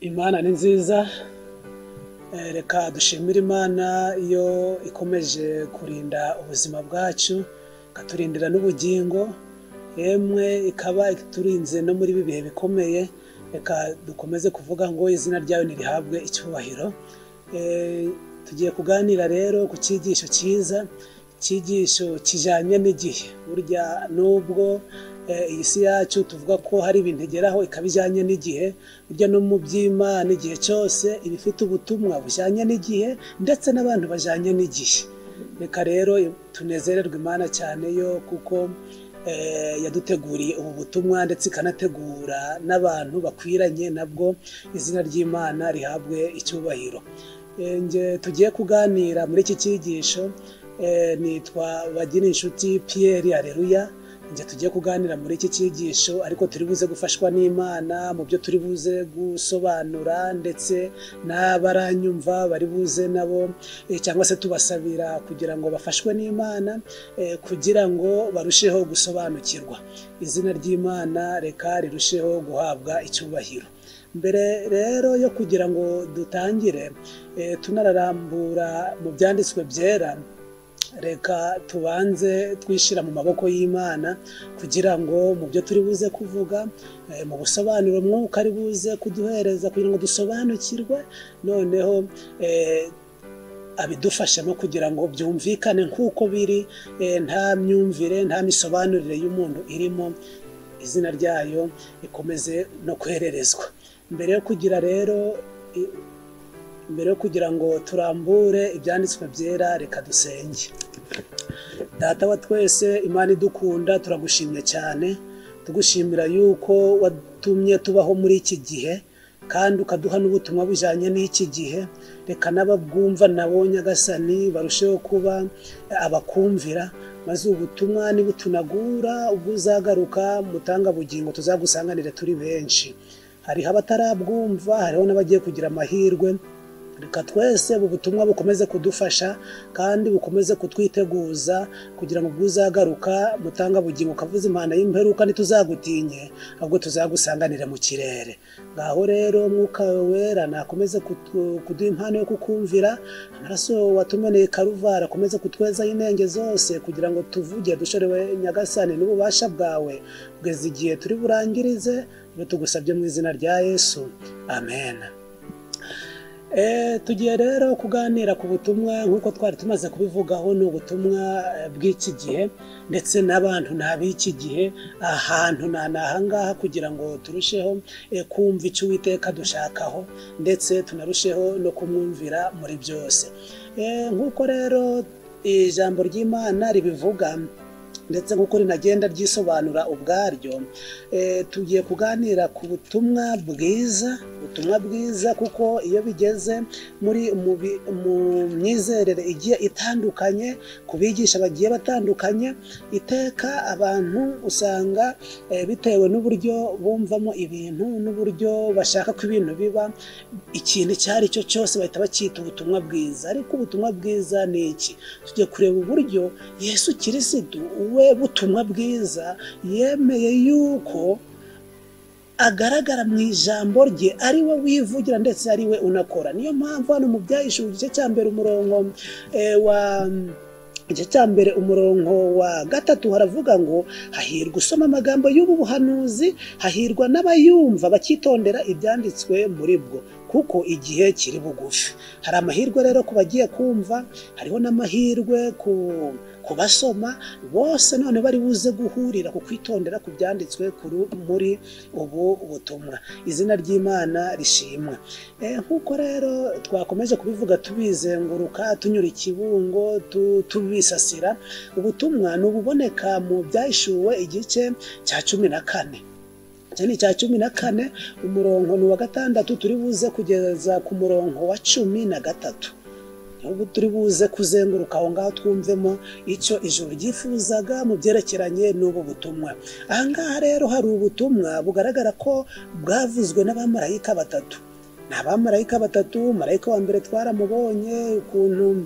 Imana ni nziza. Reka dushimire Imana iyo ikomeje kurinda ubuzima bwacu, ikaturindira n'ubugingo, yemwe ikaba iturinze no muri ibi bihe bikomeye. Reka dukomeze kuvuga ngo izina ryayo nirihabwe icyubahiro. Tugiye kuganira rero ku cyigisho cyiza, icyigisho kijyanye n'igihe. Burya nubwo iyi si yacu tuvuga ko hari ibintu igeraho ikaba ijyanye n'igihe, burya no mu by'Imana igihe cyose iba ifite ubutumwa bujyanye n'igihe ndetse n'abantu bajyanye n'igihe. Reka rero tunezererwe Imana cyane yo kuko yaduteguriye ubu butumwa ndetse ikanategura n'abantu bakwiranye nabwo. Izina ry'Imana rihabwe icyubahiro. Nge tugiye kuganira muri iki cyigisho nitwa Bagirinshuti Pierre Areruya. Nge tugiye kuganira muri iki cyigisho, ariko turi buze gufashwa n'Imana mu byo turi buze gusobanura, ndetse n'abaranyumva bari buze nabo, cyangwa se tubasabira kugira ngo bafashwe n'Imana, kugira ngo barusheho gusobanukirwa. Izina ry'Imana reka rirusheho guhabwa icyubahiro. Mbere rero yo kugira ngo dutangire, tunararambura mu byanditswe byera, reka tubanze twishyira mu maboko y'Imana kugira ngo mu byo turi buze kuvuga, mu busobanuro Mwuka ari buze kuduhereza kugira ngo dusobanukirwe, noneho abidufashemo kugira ngo byumvikane nk'uko biri, nta myumvire, nta misobanurire y'umuntu irimo. Izina ryayo rikomeze no kwererezwa. Mbere yo kugira rero, mbere yo kugira ngo turambure ibyanditswe byera, reka dusenge. Data wa twese, Imana idukunda, turagushimye cyane, tugushimira yuko watumye tubaho muri iki gihe kandi ukaduha n'ubutumwa bujyanye n'iki gihe. Reka n'ababwumva nabo Nyagasani barusheho kuba abakumvira, maze ubutumwa nibutunagura ubwo uzagaruka mutanga bugingo tuzagusanganire turi benshi. Hariho abatarabwumva, hariho n'abagiye kugira amahirwe. Reka twese ubu butumwa bukomeze kudufasha kandi bukomeze kutwiteguza kugira ngo ubwo uzagaruka mutanga bugingo ukavuza impanda y'imperuka ntituzagutinye, ahubwo tuzagusanganire mu kirere. Ngaho rero Mwuka Wera nakomeze kuduha impano yo kukumvira, amaraso watumeneye Karuvali akomeze kutwezaho inenge zose kugira ngo tuvuge dushorewe Nyagasani n'ububasha bwawe kugeza igihe turi burangirize. Ibyo tugusabye mu izina rya Yesu, amen. Tugiye rero kuganira ku butumwa nk'uko twari tumaze kubivugaho. Ni ubutumwa bw'iki gihe ndetse n'abantu n'ab'iki gihe, ahantu n'ahangaha, kugira ngo turusheho kumva icyo Uwiteka dushakaho ndetse tunarusheho no kumwumvira muri byose. Nk'uko rero ijambo ry'Imana ribivuga ndetse nk'uko rinagenda ryisobanura ubwaryo, tugiye kuganira ku butumwa bwiza. Ubutumwa bwiza kuko iyo bigeze muri mu myizerere igiye itandukanye, ku bigisha bagiye batandukanye, iteka abantu usanga bitewe n'uburyo bumvamo ibintu n'uburyo bashaka ko ibintu biba, ikintu icyo ari cyo cyose bahita bacyita ubutumwa bwiza. Ariko ubutumwa bwiza ni iki? Tugiye kureba uburyo Yesu Kirisitu we butumwa bwiza yemeye yuko agaragara mu ijambo rye, ari we wivugira ndetse ari we unakora. Niyo mpamvu hano mu Byahishuwe igice cya mbere umurongo wa igice cya mbere umurongo wa 3 haravuga ngo hahirwa usoma amagambo y'ubu buhanuzi, hahirwa n'abayumva bakitondera ibyanditswe muri bwo, kuko igihe kiri bugufi. Hari amahirwe rero ku bagiye kumva, hariho n'amahirwe ku basoma bose, none bari buze guhurira ku kwitondera ku byanditswe muri ubu butumwa. Izina ry'Imana rishimwe. Nk'uko rero twakomeje kubivuga tubizenguruka, tunyura ikibungo, tubisasira, ubutumwa ni ububoneka mu Byahishuwe igice cya 14. Ni cya 14 umurongo ni wa 6 turi buze kugeza ku murongo wa 13. Ubu turi buze kuzenguruka aho ngaho twumvemo icyo ijuru ryifuzaga mu byerekeranye n'ubu butumwa. Aha ngaha rero hari ubutumwa bugaragara ko bwavuzwe n'abamarayika batatu. Ni abamarayika batatu. Marayika wa mbere twaramubonye ukuntu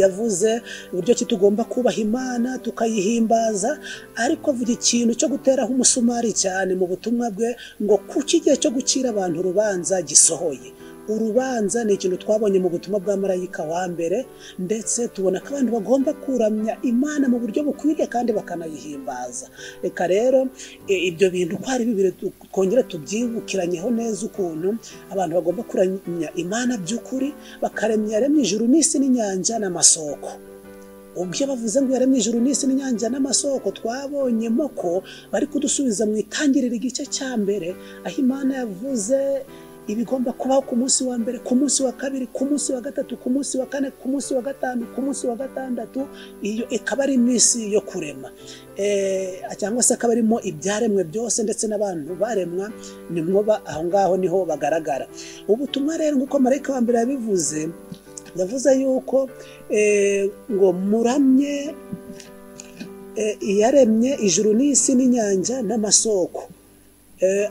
Yavuze uburyo ki tugomba kubaha Imana tukayihimbaza, ariko avuga ikintu cyo guteraho umusumari cyane mu butumwa bwe ngo kuki igihe cyo gucira abantu urubanza gisohoye. Urubanza ni ikintu twabonye mu butumwa bwa marayika wa mbere, ndetse tubona ko abantu bagomba kuramya Imana mu buryo bukwiriye kandi bakanayihimbaza. Reka rero ibyo bintu ko ari bibiri twongere tubyibukiranyeho neza ukuntu abantu bagomba kuramya Imana by'ukuri, bakaremya yaremye ijuru n'isi n'inyanja n'amasoko. Ubwo iyo bavuze ngo yaremye ijuru n'isi n'inyanja n'amasoko, twabonyemo ko bari kudusubiza mu itangiriro igice cya mbere, aho Imana yavuze ibigomba kubaho ku munsi wa mbere, ku munsi wa kabiri, ku munsi wa gatatu, ku munsi wa kane, ku munsi wa gatanu, ku munsi wa gatandatu. Iyo ikaba ari iminsi yo kurema, cyangwa se akaba arimo ibyaremwe byose ndetse n'abantu baremwa, nimwo aho ngaho niho bagaragara. Ubutumwa rero nk'uko marayika wa mbere yabivuze, yavuze yuko ngo muramye iyaremye ijuru n'isi n'inyanja n'amasoko.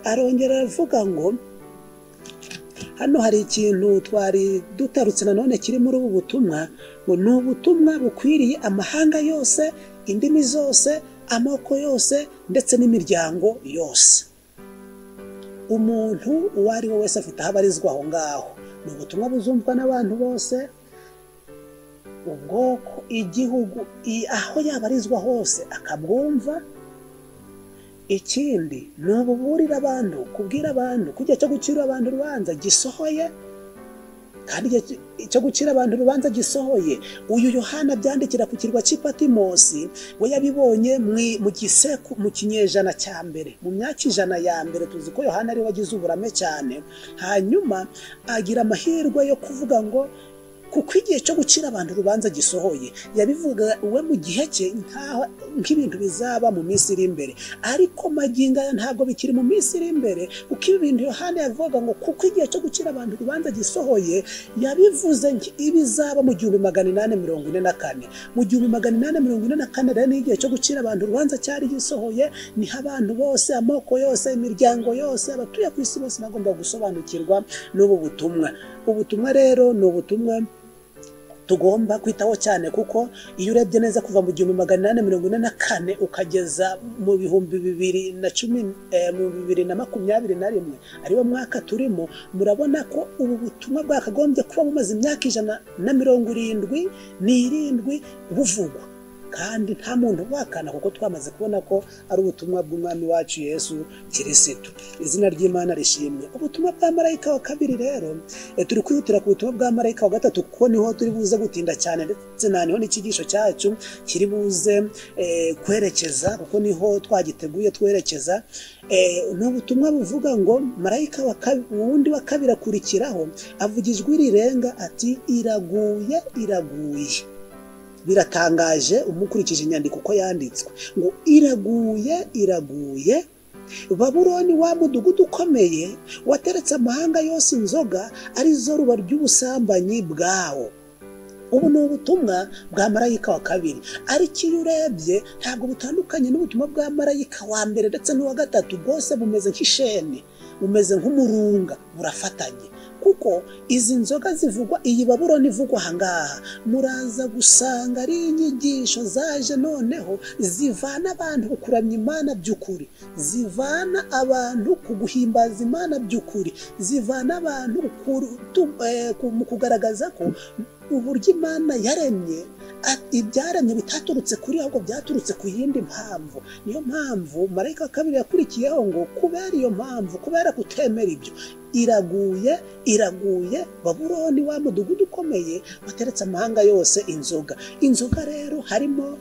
Arongera aravuga ngo hano hari ikintu twari dutarutse nanone kiri muri ubu butumwa, ngo ni ubutumwa bukwiriye amahanga yose, indimi zose, amoko yose ndetse n'imiryango yose. Umuntu uwo ari we wese afite aho abarizwa aho ngaho. Ni ubutumwa buzumvwa n'abantu bose, ubwoko, igihugu, aho yabarizwa hose akabwumva. Ikindi ni ububurira abantu, kubwira abantu ko igihe cyo gucira abantu urubanza gisohoye, kandi igihe cyo gucira abantu urubanza gisohoye. Uyu Yohana byandikira ku kirwa cy'i Patimosi, we yabibonye mu kinyejana cya mbere, mu myaka 100 ya mbere. Tuzi ko Yohana ari we wagize uburame cyane, hanyuma agira amahirwe yo kuvuga ngo kuko igihe cyo gucira abantu urubanza gisohoye. Yabivuga we mu gihe cye nk'ibintu bizaba mu minsi iri imbere, ariko magingo aya ntabwo bikiri mu minsi iri imbere, kuko ibi bintu Yohana yavuga ngo kuko igihe cyo gucira abantu urubanza gisohoye, yabivuze ibizaba mu 1844. Mu 1844 rero igihe cyo gucira abantu urubanza cyari gisohoye, niho abantu bose, amoko yose, imiryango yose, abatuye ku isi bose bagomba gusobanukirwa n'ubu butumwa. Ubutumwa rero ni ubutumwa tugomba kwitaho cyane, kuko iyo urebye neza kuva mu 1844 ukageza mu 2010, mu 2021 ariwo mwaka turimo, murabona ko ubu butumwa bwakagombye kuba bumaze imyaka 177 buvugwa, kandi nta muntu wakana, kuko twamaze kubona ko ari ubutumwa bw'Umwami wacu Yesu Kirisitu. Izina ry'Imana rishimwe. Ubutumwa bwa marayika wa kabiri rero, turi kwihutira ku butumwa bwa marayika wa gatatu, kuko niho turi buze gutinda cyane, ndetse niho n'ikigisho cyacu kiri buze kwerekeza, kuko niho twagiteguye twerekeza. Ni ubutumwa buvuga ngo marayika wundi wa kabiri akurikiraho, avuga ijwi rirenga ati iraguye, iraguye. Biratangaje umukurikije inyandiko uko yanditswe, ngo iraguye, iraguye Babuloni wa mudugudu ukomeye wateretse amahanga yose inzoga, arizo ruba ry'ubusambanyi bwawo. Ubu ni ubutumwa bwa marayika wa kabiri, ariko iyo urebye ntabwo butandukanye n'ubutumwa bwa marayika wa mbere ndetse n'uwa gatatu. Bwose bumeze nk'isheni, bumeze nk'umurunga, burafatanye. Kuko izi nzoga zivugwa, iyi Babuloni ivugwa aha ngaha, muraza gusanga ari inyigisho zaje noneho zivana abantu ku kuramya Imana by'ukuri, zivana abantu ku guhimbaza Imana by'ukuri, zivana abantu mu kugaragaza ko uburyo Imana yaremye ibyaremye bitaturutse kuri, ahubwo byaturutse ku yindi mpamvu. Niyo mpamvu marayika wa kabiri yakurikiyeho ngo kubera iyo mpamvu, kubera kutemera ibyo, iraguye, iraguye Babuloni wa mudugudu ukomeye wateretse amahanga yose inzoga. Inzoga rero harimo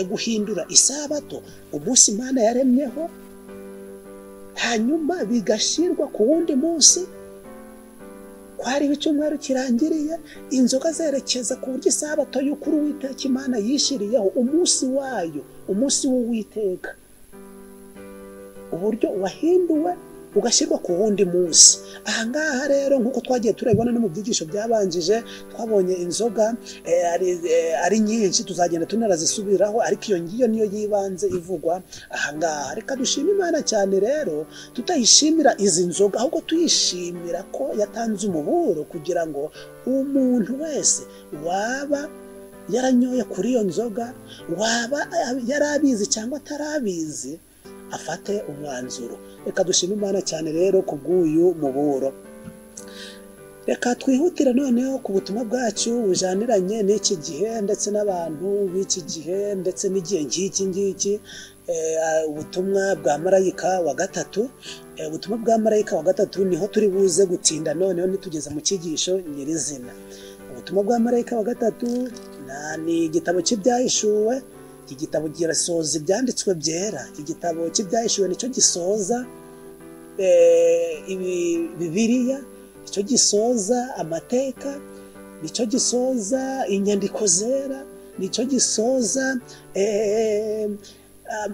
guhindura isabato, umunsi Imana yaremyeho, hanyuma bigashyirwa ku wundi munsi, kwari icyumweru kirangiriye. Inzoga zerekeza ku buryo isabato y'ukuri Uwiteka Imana yishiriyeho umunsi wayo, umunsi w'Uwiteka, uburyo wahinduwe ugashyirwa ku wundi munsi. Ahangaha rero nk'uko twagiye turabibona no mu byigisho byabanjije, twabonye inzoga ari nyinshi, tuzagenda tunarazisubiraho, ariko iyo ngiyo niyo yibanze ivugwa ahangaha. Reka dushime Imana cyane rero, tutayishimira izi nzoga, ahubwo tuyishimira ko yatanze umuburo kugira ngo umuntu wese waba yaranyoye kuri iyo nzoga, waba yarabizi cyangwa atarabizi, afate umwanzuro. Reka dushime Imana cyane rero ku bw'uyu muburo. Reka twihutire noneho ku butumwa bwacu bujaniranye n'iki gihe ndetse n'abantu b'iki gihe ndetse n'igihe nk'iki ngiki. Ubutumwa bwa marayika wa gatatu. Ubutumwa bwa marayika wa gatatu niho turi buze gutinda noneho nitugeza mu cyigisho nyirizina. Ubutumwa bwa marayika wa gatatu ni igitabo cy'ibyahishuwe. Iki gitabo kirasoza ibyanditswe byera. Iki gitabo cy'ibyahishuwe nicyo gisoza Bibiliya, nicyo gisoza amateka, nicyo gisoza inyandiko zera, nicyo gisoza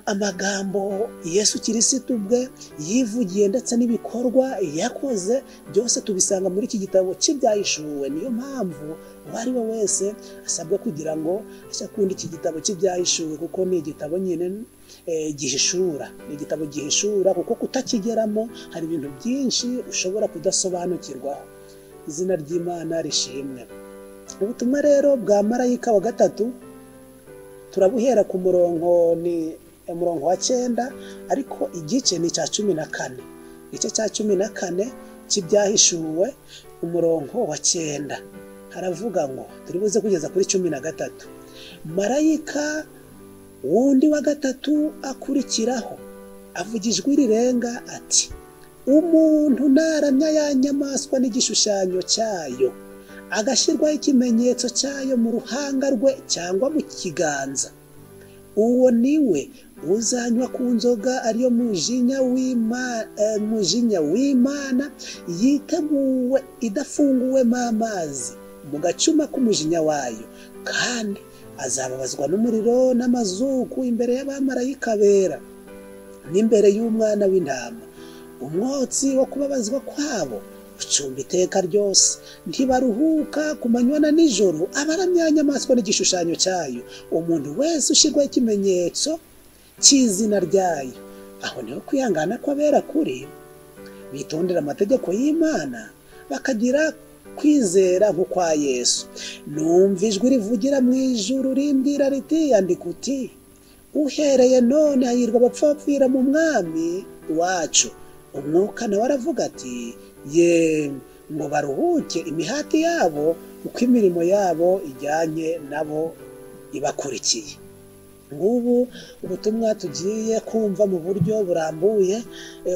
amagambo Yesu Kirisitu ubwe yivugiye ndetse n'ibikorwa yakoze, byose tubisanga muri iki gitabo cy'ibyahishuwe. Niyo mpamvu uwo ari we wese asabwa kugira ngo ajye akunda iki gitabo cy'ibyahishuwe, kuko ni igitabo nyine gihishura, ni igitabo gihishura, kuko kutakigeramo hari ibintu byinshi ushobora kudasobanukirwaho. Izina ry'Imana rishimwe. Ubutumwa rero bwa marayika wa gatatu turabuhera ku murongo, ni umurongo wa 9, ariko igice ni cya 14. Igice cya 14 cy'ibyahishuwe, umurongo wa 9 haravuga ngo, turi buze kugeza kuri 13. Marayika wundi wa gatatu akurikiraho avuga ijwi rirenga ati, umuntu naramya ya nyamaswa n'igishushanyo cyayo, agashyirwaho ikimenyetso cyayo mu ruhanga rwe cyangwa mu kiganza, uwo niwe uzanywa ku nzoga ariyo mujinya w'Imana yiteguwe idafunguwemo amazi mu gacuma k'umujinya wayo, kandi azababazwa n'umuriro n'amazuku imbere y'abamarayika bera n'imbere y'umwana w'intama. Umwotsi wo kubabazwa kwabo ucumba iteka ryose, ntibaruhuka ku manywa na nijoro abaramya nyamaswa n'igishushanyo cyayo, umuntu wese ushyirwaho ikimenyetso cy'izina ryayo. Aho niho kwihangana kw'abera kuri, bitondera amategeko y'Imana bakagira kwizera nk'ukwa Yesu. Numva ijwi rivugira mu ijuru rimbwira riti, andika uti, uhereye none hahirwa abapfapfira mu Mwami wacu. Umwuka nawe aravuga ati, ye ngo baruhuke imihati yabo, uko imirimo yabo ijyanye nabo ibakurikiye. Ngubu ubutumwa tugiye kumva mu buryo burambuye,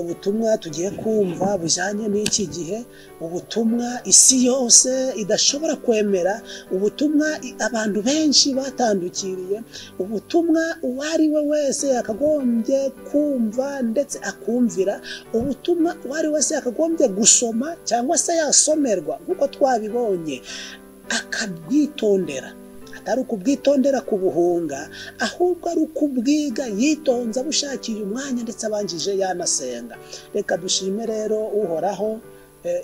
ubutumwa tugiye kumva bujyanye n'iki gihe, ubutumwa isi yose idashobora kwemera, ubutumwa abantu benshi batandukiriye, ubutumwa uwo ari we wese yakagombye kumva ndetse akumvira, ubutumwa uwo ari wese yakagombye gusoma cyangwa se yasomerwa nk'uko twabibonye, akabwitondera. Atari ukubwitondera kubuhunga, ahubwo ari ukubwiga yitonze abushakiye umwanya ndetse abanjije yanasenga. Reka dushime rero Uhoraho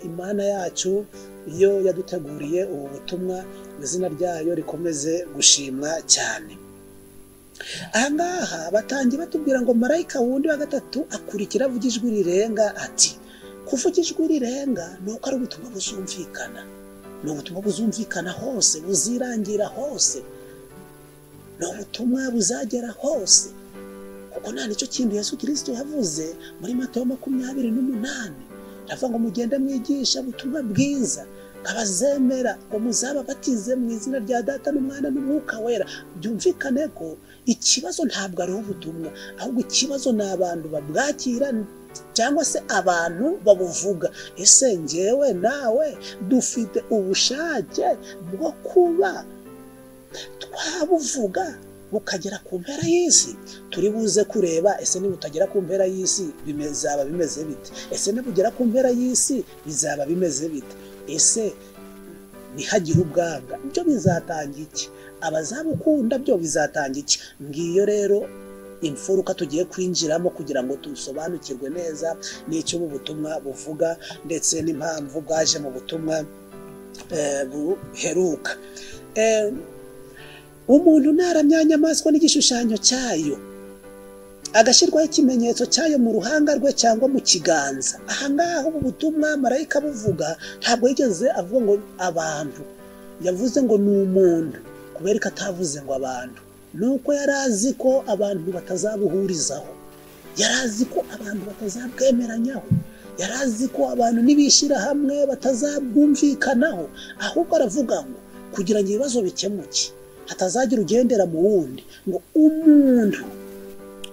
Imana yacu iyo yaduteguriye ubu butumwa, izina ryayo rikomeze gushimwa cyane. Ahangaha batangiye batubwira ngo marayika wundi wa gatatu akurikira avuga ijwi rirenga ati, kuvuga ijwi rirenga ni uko ari ubutumwa buzumvikana. Ni ubutumwa buzumvikana hose, buzirangira hose, ni ubutumwa buzagera hose, kuko nta nicyo kintu Yesu Kristo yavuze muri Matayo 28, aravuga ngo mugende mwigisha ubutumwa bwiza, abazemera ngo muzababatize mu izina rya Data n'Umwana n'Umwuka Wera. Byumvikane ko ikibazo ntabwo ari ubutumwa, ahubwo ikibazo ni abantu babwakira cyangwa se abantu babuvuga. Ese njyewe nawe dufite ubushake bwo kuba twabuvuga bukagera ku mpera y'isi? Turi buze kureba ese niba utagera ku mpera y'isi bizaba bimeze bite? Ese nibugera ku mpera y'isi bizaba bimeze bite? Ese nihagira ubwanga byo bizatanga iki? Abazabukunda byo bizatanga iki? Ngiyo rero Imfuruka tugiye kwinjiramo kugira ngo dusobanukirwe neza n'icyo ubu butumwa buvuga ndetse n'impamvu bwaje mu butumwa buheruka. Umuntu naramya inyamaswa n'igishushanyo cyayo, agashyirwaho ikimenyetso cyayo mu ruhanga rwe cyangwa mu kiganza. Aha ngaha ubu butumwa marayika buvuga ntabwo yigeze avuga ngo abantu, yavuze ngo ni umuntu. Kubera ko atavuze ngo abantu, nuko yari azi ko abantu batazabuhurizaho, yari azi ko abantu batazabwemeranyaho, yari azi ko abantu nibishyira hamwe batazabwumvikanaho. Ahubwo aravuga ngo kugira ngo ibibazo bikemuke hatazagira ugendera mu wundi, ngo umuntu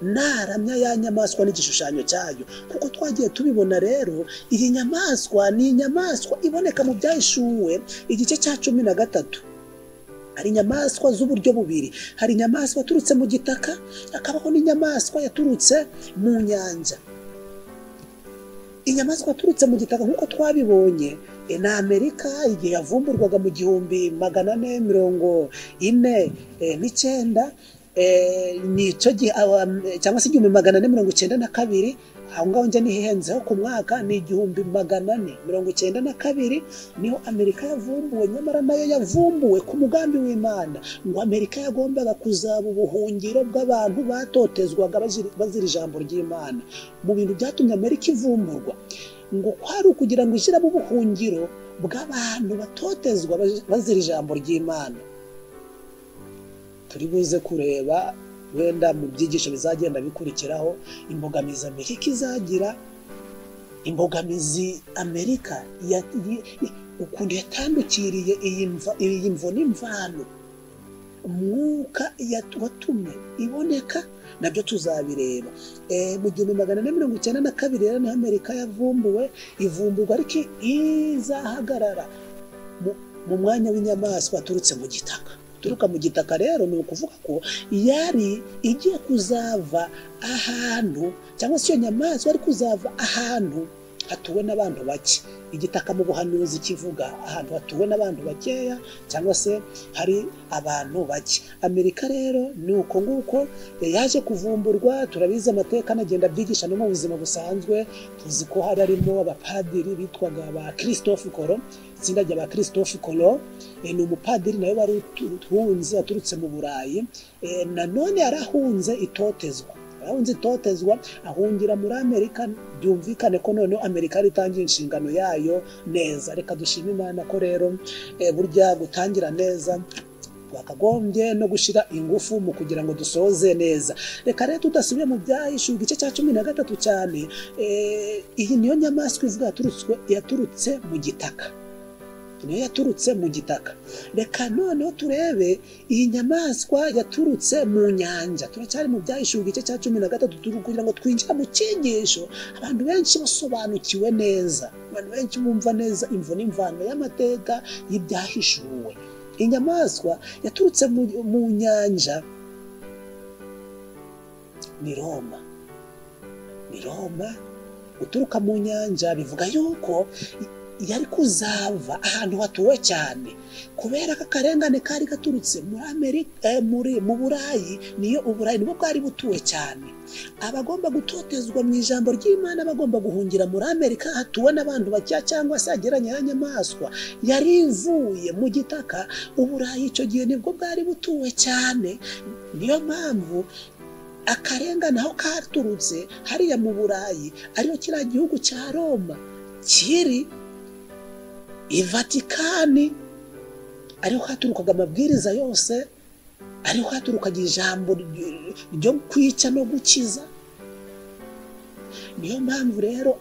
naramya ya nyamaswa n'igishushanyo cyayo. Kuko twagiye tubibona rero, iyi nyamaswa ni inyamaswa iboneka mu Byahishuwe igice cya 13. Hari inyamaswa z'uburyo bubiri, hari inyamaswa yaturutse mu gitaka, hakabaho n'inyamaswa yaturutse mu nyanja. Inyamaswa yaturutse mu gitaka nk'uko twabibonye ni Amerika igihe yavumburwaga mu 1449, nicyo gihe, cyangwa se 1492. Aho ngaho njye nihenzeho ku mwaka, ni 1492 niho Amerika yavumbuwe. Nyamara nayo yavumbuwe ku mugambi w'Imana, ngo Amerika yagombaga kuzaba ubuhungiro bw'abantu batotezwaga bazira ijambo ry'Imana. Mu bintu byatumye Amerika ivumburwa, ngo kwari ukugira ngo ishyiramo ubuhungiro bw'abantu batotezwa bazira ijambo ry'Imana. Turi buze kureba wenda mu byigisho bizagenda bikurikiraho imbogamizi Amerika izagira, imbogamizi Amerika ukuntu yatandukiriye iyi mvo n'imvano, umwuka watumye iboneka, nabyo tuzabireba. Mu 1492 rero niho Amerika yavumbuwe, ivumburwa ariko izahagarara mu mwanya w'inyamaswa aturutse mu gitaka. Turuka mu gitaka rero ni ukuvuga ko yari igiye kuzava ahantu, cyangwa se iyo nyamaswa ari kuzava ahantu hatuwe n'abantu bake. Igitaka mu buhanuzi kivuga ahantu hatuwe n'abantu bakeya, cyangwa se hari abantu bake. Amerika rero ni uko nguko yaje kuvumburwa. Turabizi amateka anagenda abyigisha no mu buzima busanzwe. Tuzi ko hari harimo abapadiri bitwaga ba Christophe Colomb, itsinda rya ba Christophe Colomb. Ni umupadiri nawe wari uhunze aturutse mu Burayi, nanone yarahunze itotezwa, ahungira muri Amerika. Byumvikane ko noneho Amerika yari itangiye inshingano yayo neza. Reka dushime Imana ko rero burya gutangira neza twakagombye no gushyira ingufu mu kugira ngo dusoze neza. Reka rero tudasubiye mu Byahishuwe igice cya 13 cyane, iyi niyo nyamaswa ivuga yaturutse mu gitaka, niyo yaturutse mu gitaka. Reka noneho turebe iyi nyamaswa yaturutse mu nyanja. Turacyari mu Byahishuwe igice cya 13 kugira ngo twinjire mu cyigisho abantu benshi basobanukiwe neza, abantu benshi bumva neza imvo n'imvano y'amateka y'ibyahishuwe. Inyamaswa yaturutse mu nyanja ni Roma. Ni Roma uturuka mu nyanja, bivuga yuko yari kuzava ahantu hatuwe cyane, kubera ko akarengane kari gaturutse muri Amerika, mu Burayi. Niyo Uburayi nibwo bwari butuwe cyane. Abagomba gutotezwa mu ijambo ry'Imana bagomba guhungira muri Amerika hatuwe n'abantu bake, cyangwa se hageranye n'inyamaswa yari ivuye mu gitaka. Uburayi icyo gihe nibwo bwari butuwe cyane. Niyo mpamvu akarengane aho katurutse hariya mu Burayi, ariyo kiriya gihugu cya Roma kiri, Vatikani, ariho haturukaga amabwiriza yose, ariho haturukaga ijambo ryo kwica no gukiza. Niyo mpamvu rero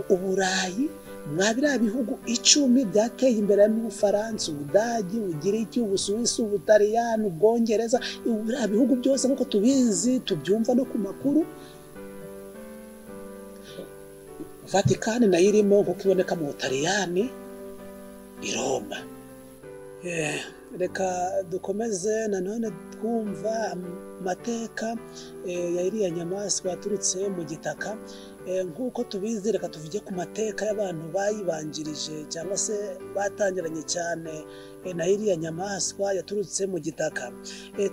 Uburayi mwa biriya bihugu 10 byateye imbere mu Bufaransa, Ubudagi, Ubugiriki, Ubusuwisi, Ubutaliyani, Ubwongereza, biriya bihugu byose nk'uko tubizi tubyumva no ku makuru, Vatikani nayo irimo nk'uko iboneka mu Butaliyani, i Roma. Reka dukomeze nanone twumva amateka ya iriya nyamaswa yaturutse mu gitaka. Nk'uko tubizi, reka tuvuge ku mateka y'abantu bayibanjirije cyangwa se batangiranye cyane na iriya nyamaswa yaturutse mu gitaka.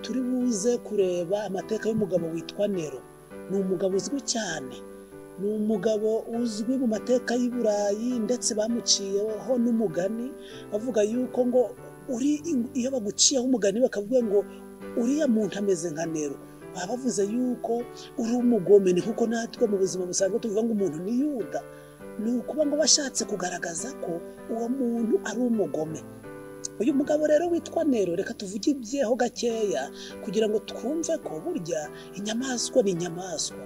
Turi buze kureba amateka y'umugabo witwa Nero. Ni umugabo uzwi cyane, ni umugabo uzwi mu mateka y'i Burayi, ndetse bamuciyeho n'umugani bavuga yuko ngo uri iyo baguciyeho umugani bakavuga ngo uriya muntu ameze nka Nero, baba bavuze yuko uri umugome. Ni kuko natwe mu buzima busanzwe tuvuga ngo umuntu ni Yuda, ni ukuba ngo bashatse kugaragaza ko uwo muntu ari umugome. Uyu mugabo rero witwa Nero, reka tuvuge ibyeho gakeya kugira ngo twumve ko burya inyamaswa ni inyamaswa.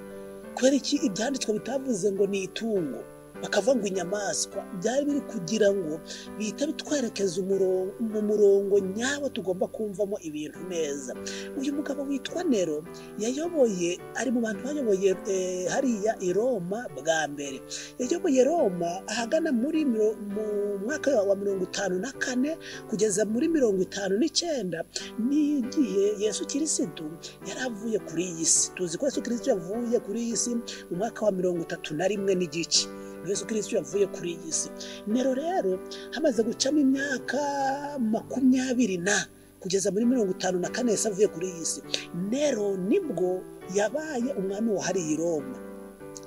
Kubera iki ibyanditswe bitavuze ngo ni itungo, bakavuga ngo inyamaswa? Byari biri kugira ngo bihita bitwerekeza mu murongo nyawo tugomba kumvamo ibintu neza. Uyu mugabo witwa Nero yayoboye, ari mu bantu bayoboye hariya i Roma bwa mbere. Yayoboye Roma ahagana muri mu mwaka wa 54 kugeza muri 59, n'igihe Yesu Kirisitu yari avuye kuri iyi si. Tuzi ko Yesu Kirisitu yavuye kuri iyi si mu mwaka wa 31 n'igice. Yesu Kristo yavuye kuri iyi si. Nero rero hamaze gucamo imyaka 20 na kugeza muri 54 Yesu avuye kuri iyi si, Nero nibwo yabaye umwami wahariye i Roma.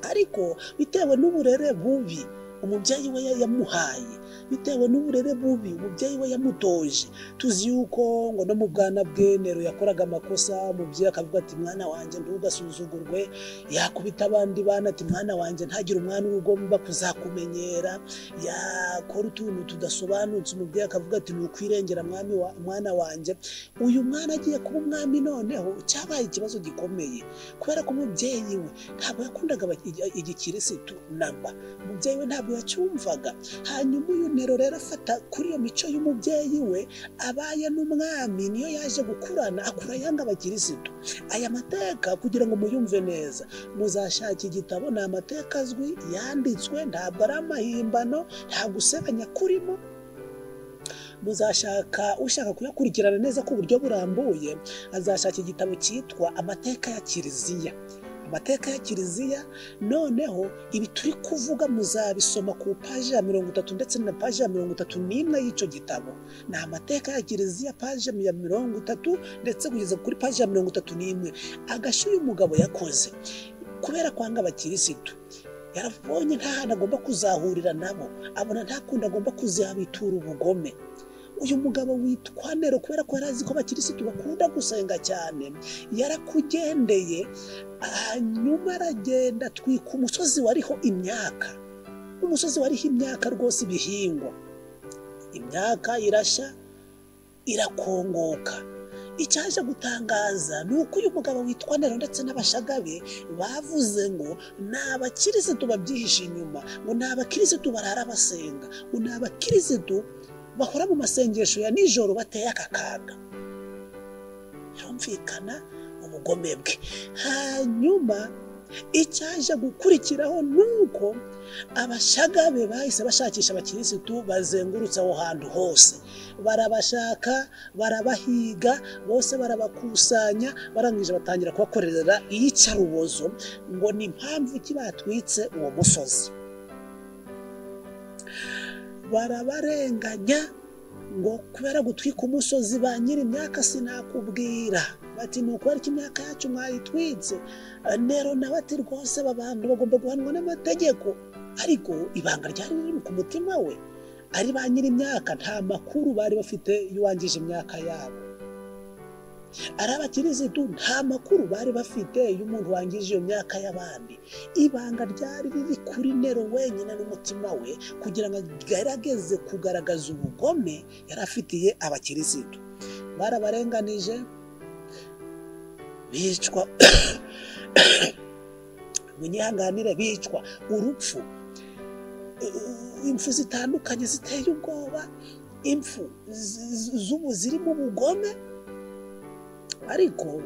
Ariko bitewe n'uburere bubi umubyeyi we yamuhaye, bitewe n'uburere bubi umubyeyi we yamutoje, tuzi yuko ngo no mu bwana bwe Nero yakoraga amakosa, umubyeyi akavuga ati mwana wanjye ntugasuzugurwe, yakubita abandi bana ati mwana wanjye ntagire umwana ugomba kuzakumenyera, yakora utuntu tudasobanutse umubyeyi akavuga ati ni ukwirengera mwana wanjye. Uyu mwana agiye kuba umwami, noneho cyabaye ikibazo gikomeye kubera ko umubyeyi we ntabwo yakundaga igikirisitu namba, umubyeyi we ntabwo yacyumvaga. Hanyuma uyu Nero rero afata kuri iyo mico y'umubyeyi we, abaye n'umwami, niyo yaje gukurana, akura yanga abakirisitu. Aya mateka kugira ngo muyumve neza muzashaka igitabo, ni amateka azwi yanditswe, ntabwo ari amahimbano, nta gusebanya kurimo. Muzashaka ushaka kuyakurikirana neza ku buryo burambuye azashaka igitabo cyitwa Amateka ya Kiliziya. Amateka ya Kiliziya. Noneho ibi turi kuvuga muzabisoma ku paji ya 30 ndetse na paji ya 31 y'icyo gitabo. Ni amateka ya Kiliziya, paji ya 30 ndetse kugeza kuri paji ya 31. Agashyi uyu mugabo yakoze kubera kwanga abakirisitu, yarabonye nta hantu agomba kuzahurira nabo, abona nta kundi agomba kuzabitura ubugome. Uyu mugabo witwa Nero, kubera ko yari azi ko abakirisitu bakunda gusenga cyane, yarakugendeye, hanyuma aragenda atwika umusozi wariho imyaka, umusozi wariho imyaka rwose, ibihingwa, imyaka irashya irakongoka. Icyaje gutangaza ni uko uyu mugabo witwa Nero ndetse n'abashagabe bavuze ngo ni abakirisitu babyihishe inyuma, ngo ni abakirisitu barara basenga, ngo ni abakirisitu bahora mu masengesho ya nijoro bateye aka kaga. Birumvikana ubugome bwe. Hanyuma icyaje gukurikiraho nuko abashagabe bahise bashakisha abakirisitu bazengurutse aho hantu hose, barabashaka, barabahiga bose, barabakusanya, barangije batangira kubakorera iyicarubozo ngo ni impamvu ki batwitse uwo musozi. Barabarenganya ngo kubera gutwika umusozi ba nyiri imyaka sinakubwira, bati ni ukubera ko imyaka yacu mwayitwitse. Nero nawe ati rwose aba bantu bagomba guhanwa n'amategeko. Ariko ibanga ryari riri ku mutima we, ari ba nyiri imyaka nta makuru bari bafite y'uwangije imyaka yabo, ari abakirisitu nta makuru bari bafite y'umuntu wangije iyo myaka y'abandi. Ibanga ryari riri kuri Nero wenyine n'umutima we, kugira ngo agerageze kugaragaza ubugome yari afitiye abakirisitu. Barabarenganije, bicwa munyihanganire, bicwa urupfu, impfu zitandukanye ziteye ubwoba, impfu z'ubu zirimo ubugome. Ariko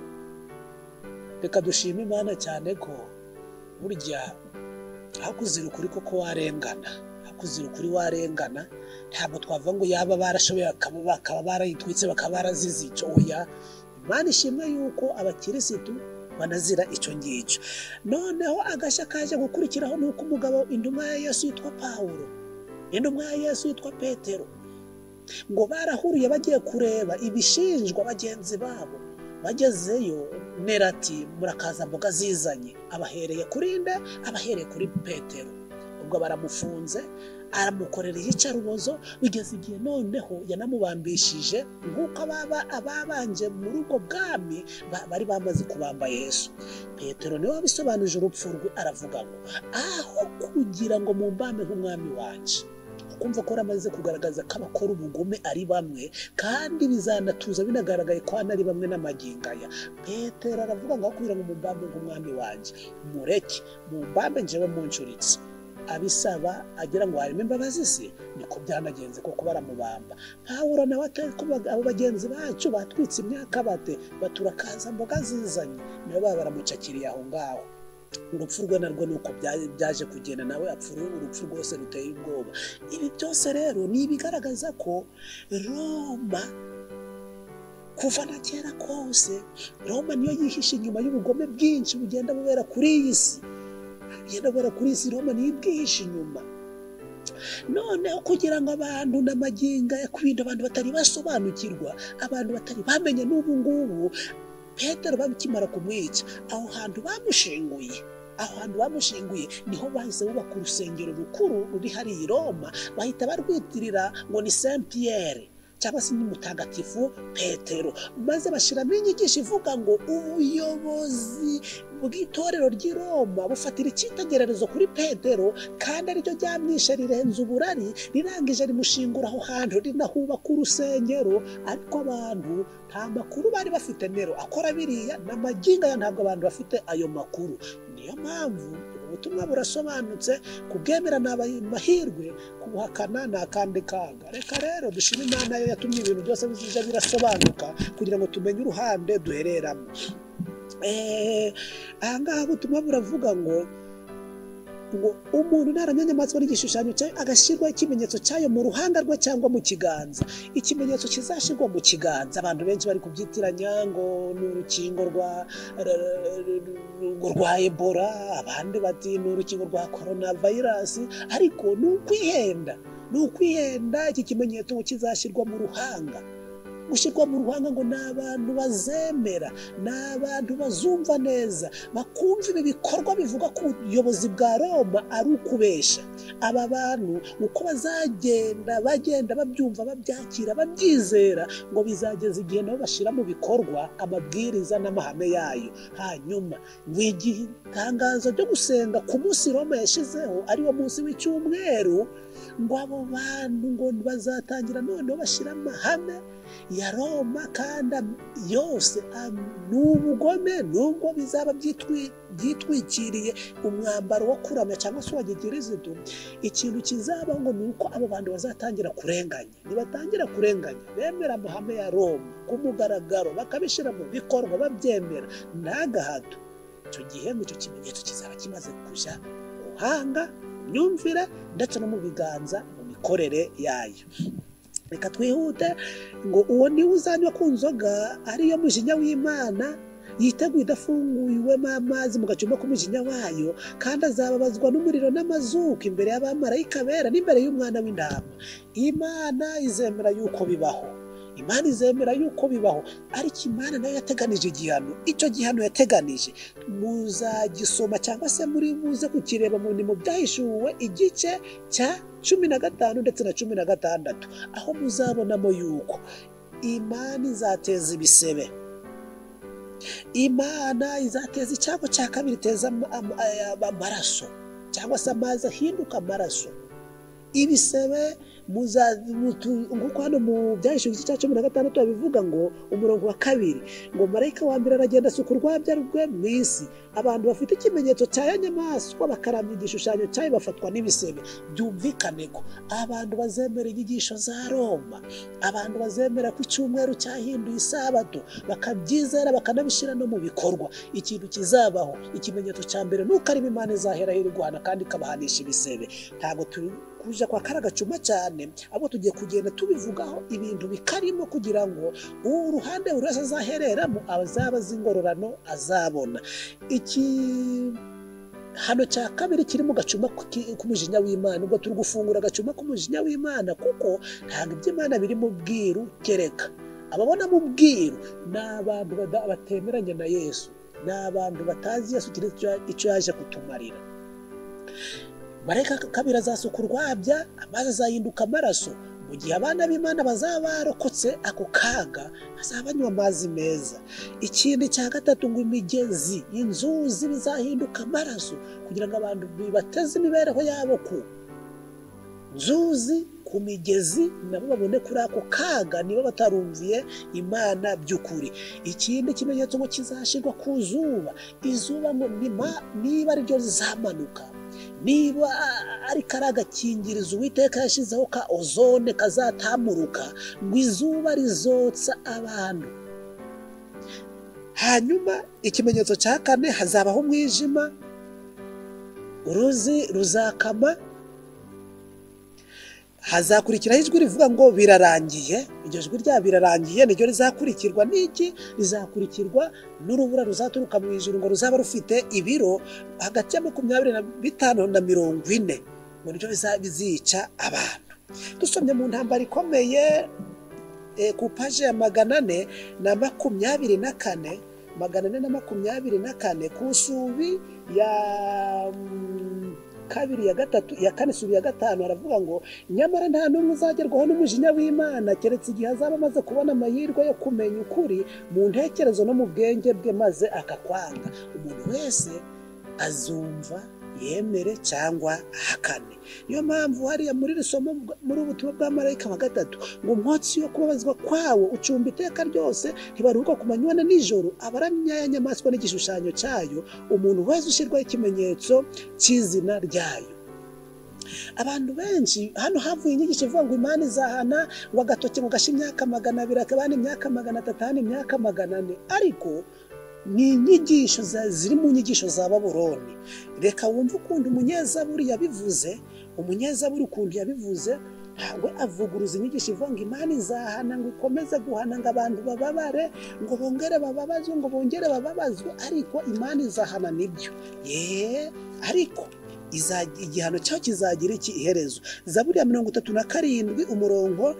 reka dushime Imana cyane ko burya hakuzira ukuri koko warengana, Kuzira ukuri warengana, ntabwo twavuga ngo yaba barashoboye bakaba barayitwitse, bakaba barazize icyo. Oya, Imana ishimwe yuko abakirisitu banazira icyo ngicyo. Noneho agashya kaje gukurikiraho ni uko umugabo, intumwa ya Yesu yitwa Pawulo, intumwa ya Yesu yitwa Petero, ngo barahuruye bagiye kureba ibishinjwa bagenzi babo. Bagezeyo Nero ati: "Murakaza mboga zizanye." Abahereye kuri nde? Abahereye kuri Petero. Ubwo baramufunze, aramukorera iyicarubozo, bigeze igihe noneho yanamubambishije nk'uko ababanje muri ubwo bwami bari bamaze kubamba Yesu. Petero niwe wabisobanuje urupfu rwe, aravuga ngo: "Aho kugira ngo mumbambe nk'umwami wanje," kumva ko amaze kugaragaza ko abakora ubugome ari bamwe, kandi bizanatuza binagaragaye ko ari bamwe n'amagingo aya. Petero aravuga ngo: "Aho kugira ngo mumbambe nk'umwami wanjye, mureke mumbambe njyewe muncuritse." Abisaba agira ngo harimo imbabazi se? Niko byanagenze koko, baramubamba. Pawulo nawe, abo bagenzi bacu batwitse imyaka bate baturakaza mboga zizanye, nibo baba baramucakiriye aho ngaho. Urupfu rwe narwo ni uko byaje kugenda, nawe apfa urupfu rwose ruteye ubwoba. Ibi byose rero ni ibigaragaza ko Roma kuva na kera kose, Roma niyo yihishe inyuma y'ubugome bwinshi bugenda bubera kuri iyi si, bugenda bubera kuri iyi si. Roma niyo ibwihishe inyuma. Noneho kugira ngo abantu n'amagingo ku bintu abantu batari basobanukirwa, abantu batari bamenya n'ubu ngubu, Petero bakimara kumwica, aho hantu bamushinguye, aho hantu bamushinguye niho bahise bubaka urusengero rukuru ruri hariya i Roma, bahita barwitirira ngo ni Saint Pierre cyangwa se ni Mutagatifu Petero, maze bashyiramo inyigisho ivuga ngo ubuyobozi bw'itorero ry'i Roma bufatira icyitegererezo kuri Petero, kandi ariryo ryamwishe rirenze uburari, rirangije rimushingura aho hantu, rinahubaka urusengero. Ariko abantu nta makuru bari bafite. Nero akora biriya n'amagingo aya ntabwo abantu bafite ayo makuru. Niyo mpamvu ubutumwa burasobanutse, kubwemera ni amahirwe, kubuhakana ni akandi kaga. Reka rero dushime Imana yo yatumye ibintu byose bizijya birasobanuka kugira ngo tumenye uruhande duhereramo. Aha ngaha ubutumwa buravuga ngo umuntu naramya inyamaswa n'igishushanyo cyayo, agashyirwaho ikimenyetso cyayo mu ruhanga rwe cyangwa mu kiganza. Ikimenyetso kizashyirwa mu kiganza, abantu benshi bari kubyitiranya ngo ni urukingo rwa Ebola, abandi bati ni urukingo rwa korona vayirasi, ariko ni ukwihenda, ni ukwihenda. Iki kimenyetso kizashyirwa mu ruhanga, gushyirwa mu ruhanga ngo ni abantu bazemera, ni abantu bazumva neza, bakumva ibi bikorwa bivuga ko ubuyobozi bwa Roma ari ukubesha. Aba bantu uko bazagenda bagenda babyumva, babyakira, babyizera, ngo bizageza igihe nabo bashyira mu bikorwa amabwiriza n'amahame yayo. Hanyuma ngo igihe itangazo ryo gusenga ku munsi Roma yashyizeho, ariwo munsi w'icyumweru, ngo abo bantu ngo bazatangira noneho bashyira amahame ya Roma, kandi yose ni ubugome, nubwo bizaba byitwikiriye umwambaro wo kuramya cyangwa se wa gikirisitu. Ikintu kizabaho ngo ni uko abo bantu bazatangira kurenganya. Nibatangira kurenganya bemera amahame ya Roma ku mugaragaro, bakabishyira mu bikorwa, babyemera nta gahato, icyo gihe icyo kimenyetso kizaba kimaze kujya mu ruhanga, mu myumvire, ndetse no mu biganza, mu mikorere yayo. Reka twihute. Ngo uwo niwe uzanywa ku nzoga ariyo mujinya w'Imana yiteguye idafunguyiwemo amazi mu gacumba k'umujinya wayo, kandi azababazwa n'umuriro n'amazuku imbere y'abamarayika bera n'imbere y'umwana w'intama. Imana izemera yuko bibaho, Imana izemera yuko bibaho, ariko Imana nayo yateganije igihano. Icyo gihano yateganije muzagisoma cyangwa se muri buze kukireba mu Byahishuwe igice cya 15 ndetse na 16, aho muzabonamo yuko Imana izateza ibisebe, Imana izateza icyago cya kabiri, iteza amaraso cyangwa se amazi ahinduka amaraso, ibisebe Nk'uko hano mu Byahishuwe igice cya 16 babivuga ngo umurongo wa 2 ngo marayika wa mbere aragenda asuka urwabya rwe mu isi, abantu bafite ikimenyetso cya ya nyamaswa bakaramya igishushanyo cyayo bafatwa n'ibisebe. Byumvikane ko abantu bazemera inyigisho za Roma, abantu bazemera ko icyumweru cyahinduye isabato, bakabyizera bakanabishyira no mu bikorwa, ikintu kizabaho, ikimenyetso cya mbere nuko ari Imana izahera irwana kandi ikabahanisha ibisebe. Ntabwo turi kuja kwa karagacuma cyane, abo tugiye kugenda tubivugaho ibintu bikarimo kugira ngo uruhande buri wese azahereramo azaba azi ingororano azabona. Iki hano cya kabiri kiri mu gacuma k'umujinya w'Imana. Ubwo turi gufungura agacuma k'umujinya w'Imana, kuko ntabwo iby'Imana biri mu bwiru, kereka ababona mu bwiru ni abantu batemeranya na Yesu, ni abantu batazi Yesu icyo yaje kutumarira. Marayika kabiri azasuka urwabya, amazi azahinduka amaraso. Mu gihe abana b'Imana bazaba barokotse ako kaga, bazaba banywa amazi meza. Ikindi cya gatatu ngo imigezi, inzuzi bizahinduka amaraso, kugira ngo abantu bibateze imibereho yabo ku nzuzi, ku migezi, nabo babone kuri ako kaga niba batarumviye Imana by'ukuri. Ikindi kimenyetso ngo kizashyirwa ku zuba, izuba ngo niba ari ryo rizamanuka, niba ari kari agakingirizo Uwiteka yashyizeho ka ozone kazatamuruka, ngo izuba rizotsa abantu. Hanyuma ikimenyetso cya kane, hazabaho umwijima, uruzi ruzakama, hazakurikiraho ijwi rivuga ngo birarangiye. Iryo jwi rya birarangiye niryo rizakurikirwa n'iki? Rizakurikirwa n'urubura ruzaturuka mu ijuru, ngo ruzaba rufite ibiro hagati ya 25 na 40, ngo niryo bizica abantu. Dusomye mu ntambara ikomeye ku paje ya 424, 424 ku subi ya 2 ya 3 ya 4 subi ya 5, aravuga ngo nyamara nta n'umwe uzagerwaho n'umujinya w'Imana keretse igihe azaba amaze kubona amahirwe yo kumenya ukuri mu ntekerezo no mu bwenge bwe, maze akakwanga. Umuntu wese azumva yemere cyangwa ahakane. Niyo mpamvu hariya muri risomo muri ubutumwa bwa marayika wa 3 ngo umwotsi wo kubabazwa kwawo ucumba iteka ryose, ntibaruhuka ku manywa na nijoro, abaramya ya nyamaswa n'igishushanyo cyayo, umuntu wese ushyirwaho ikimenyetso cy'izina ryayo. Abantu benshi hano havuye inyigisho ivuga ngo Imana izahana ngo agatoki ngo gashe imyaka 200, akabana imyaka 300, imyaka 400, ariko ni inyigisho ziri mu nyigisho za Babuloni. Reka wumve ukuntu umunyezaburi yabivuze. Umunyezaburi ukuntu yabivuze, ntabwo avuguruza inyigisho ivuga ngo Imana izahana, ngo ikomeze guhana, ngo abantu bababare, ngo bongere bababazwe, ngo bongere bababazwe, ariko Imana izahana nibyo. Ariko igihano cyayo kizagira iki iherezo. Zaburi ya 37 umurongo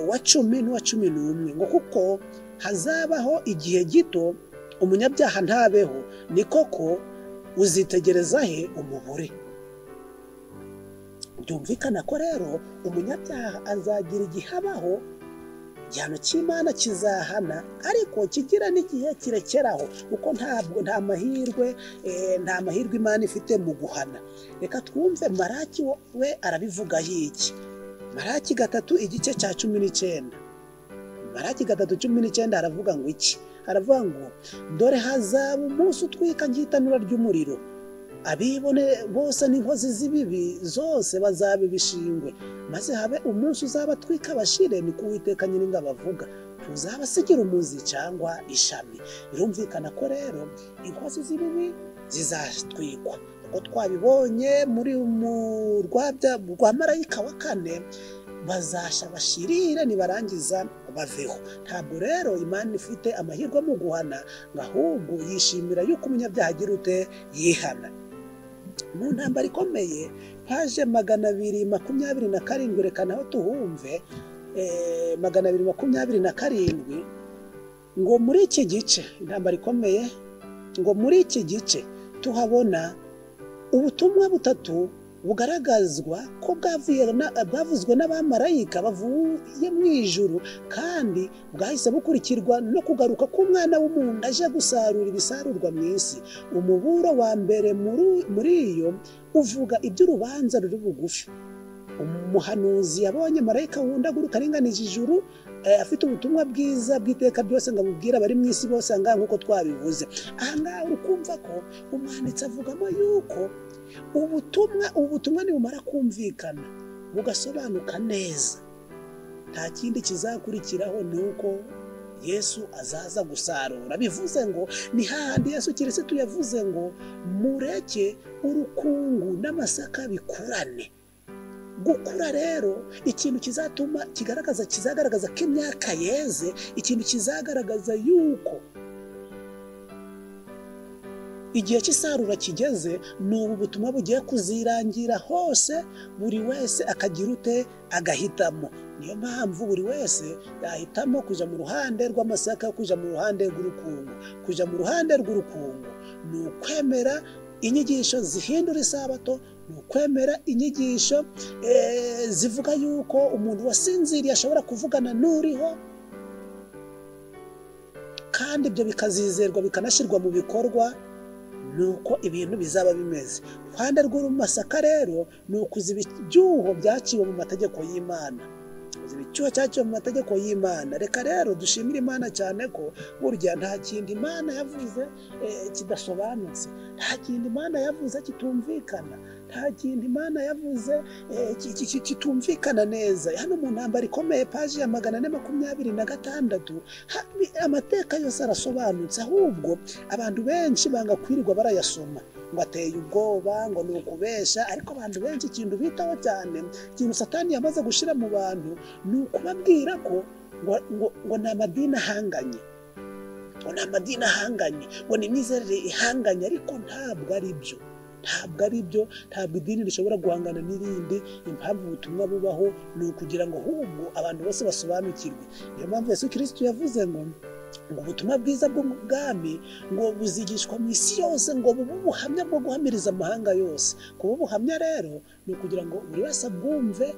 wa 10 n'uwa 11 ngo kuko hazabaho igihe gito umunyabyaha ntabeho, ni koko uzitegereza he umubure. Byumvikana ko rero umunyabyaha azagira igihe abaho, igihano cy'Imana kizahana, ariko kigira n'igihe kirekeraho, kuko ntabwo nta mahirwe Imana ifite mu guhana. Reka twumve Maraki we arabivuga iki. Maraki 3 igice cya 19, Maraki 3:19 aravuga ngo iki? Aravuga ngo dore hazaba umunsi utwika nk'itanura ry'umuriro, abibone bose n'inkozi z'ibibi zose bazaba ibishingwe, maze habe umunsi uzabatwika bashire, ni ko Uwiteka Nyiringabo avuga, ntuzabasigira umuzi cyangwa ishami. Birumvikana ko rero inkozi z'ibibi zizatwikwa, uko twabibonye muri mu rwabya rwa marayika wa 4, bazasha bashirire nibarangiza baveho. Ntabwo rero Imana ifite amahirwe mu guhana, ahubwo yishimira yuko umunyabyaha agira ute yihana. Mu ntambara ikomeye paje 227, reka naho tuhumve 227 ngo muri iki gice, intambara ikomeye, ngo muri iki gice tuhabona ubutumwa butatu bugaragazwa ko bwavuzwe n'abamarayika bavuye mu ijuru, kandi bwahise bukurikirwa no kugaruka k'umwana w'umuntu aje gusarura ibisarurwa mu isi. Umuburo wa mbere muri iyo uvuga iby'urubanza ruri bugufi. Umuhanuzi yabonye marayika wundaguruka aringanije ijuru, afite ubutumwa bwiza bw'iteka byose ngo abubwire abari mu isi bose. Ahangaha nk'uko twabivuze, ahangaha uri kumva ko umwanditsi avugamo yuko ubutumwa nibumara kumvikana bugasobanuka neza, nta kindi kizakurikiraho ni uko Yesu azaza gusarura. Bivuze ngo ni hahandi Yesu Kirisitu yavuze ngo mureke urukungu n'amasaka bikurane. Gukura rero ikintu kizatuma kizagaragaza ko imyaka yeze, ikintu kizagaragaza yuko igihe cy'isarura kigeze, ni ubu butumwa bugiye kuzirangira hose, buri wese akagira ute agahitamo. Niyo mpamvu buri wese yahitamo kujya mu ruhande rw'amasaka, kujya mu ruhande rw'urukungu. Kujya mu ruhande rw'urukungu ni ukwemera inyigisho zihindura isabato, ni ukwemera inyigisho zivuga yuko umuntu wasinziriye ashobora kuvugana n'uriho, kandi ibyo bikazizerwa bikanashyirwa mu bikorwa, nuko ibintu bizaba bimeze. Ruhande rw'amasaka rero ni ukuziba ibyuho byaciwe mu mategeko y'Imana. Icyuho cyaciwe mu mategeko y'Imana. Reka rero dushimire Imana cyane ko burya nta kintu Imana yavuze kidasobanutse, nta kintu Imana yavuze kitumvikana, nta kintu Imana yavuze kitumvikana neza. Hano mu ntambara ikomeye paji ya 426 amateka yose arasobanutse, ahubwo abantu benshi banga kwirirwa barayasoma ngo ateye ubwoba, ngo ni ukubesha. Ariko abantu benshi ikintu bitaho cyane, ikintu Satani yamaze gushira mu bantu, ni ukubabwira ko ngo ni amadini ahanganye, ngo ni amadini ahanganye, ngo ni imyizerere ihanganye. Ariko ntabwo ari byo, ntabwo ari byo. Ntabwo idini rishobora guhangana n'irindi. Impamvu ubutumwa bubaho ni ukugira ngo ahubwo abantu bose basobanukirwe. Niyo mpamvu Yesu Kirisitu yavuze ngo ubutumwa bwiza bw'ubwami ngo buzigishwa mu isi yose, ngo bube ubuhamya bwo guhamiriza amahanga yose. Kuba ubuhamya rero ni ukugira ngo buri wese abwumve,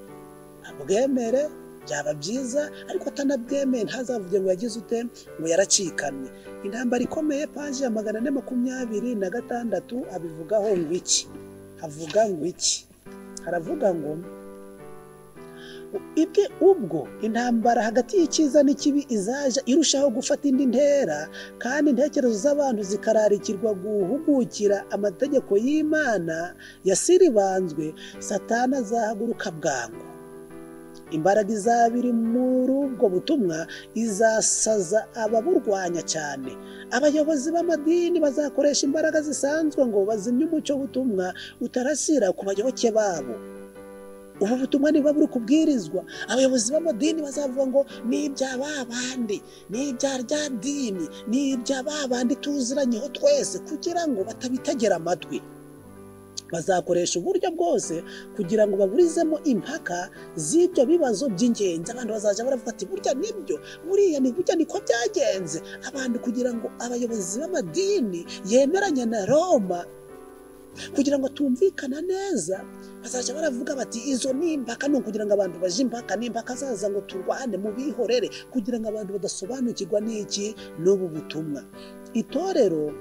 abwemere, byaba byiza. Ariko atanabwemeye ntazavuge ngo yagize ute, ngo yaracikamye. Intambara ikomeye paji ya 426 abivugaho ngo iki? Havuga ngo iki? Haravuga ngo ibwe ubwo intambara hagati y'icyiza n'ikibi izaja irushaho gufata indi ntera, kandi intekerezo z'abantu zikararikirwa guhugukira amategeko y'Imana yasiribanzwe, Satani azahaguruka bwangu. Imbaraga izaba iri muri ubwo butumwa izasaza ababurwanya cyane. Abayobozi b'amadini bazakoresha imbaraga zisanzwe ngo bazimye umucyo w'ubutumwa utarasira ku bayoboke babo. Ubu butumwa niba buri kubwirizwa, abayobozi b'amadini bazavuga ngo ni ibya babandi, ni ibya rya dini, ni ibya babandi tuziranyeho twese, kugira ngo batabitegera amatwi. Bazakoresha uburyo bwose kugira ngo baburizemo impaka z'ibyo bibazo by'ingenzi. Abantu bazaja baravuga ati burya nibyo, buriya ni burya niko byagenze. Abantu kugira ngo abayobozi b'amadini yemeranya na Roma, kugira ngo tumvikana neza, bazaja baravuga bati izo ni impaka, ni ukugira ngo abantu baje impaka, ni impaka zaza ngo turwane mu bihorere, kugira ngo abantu badasobanukirwa n'iki n'ubu butumwa. Itorero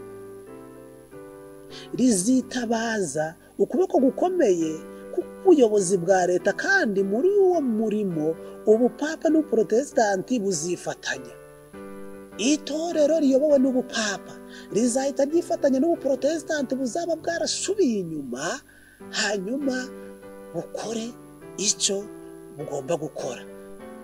rizitabaza ukuboko gukomeye k'ubuyobozi bwa leta, kandi muri uwo murimo ubupapa n'ubuprotestanti buzifatanya. Itorero riyobowe n'ubupapa rizahita ryifatanya n'ubuprotestanti buzaba bwarasubiye inyuma, hanyuma bukore icyo bugomba gukora.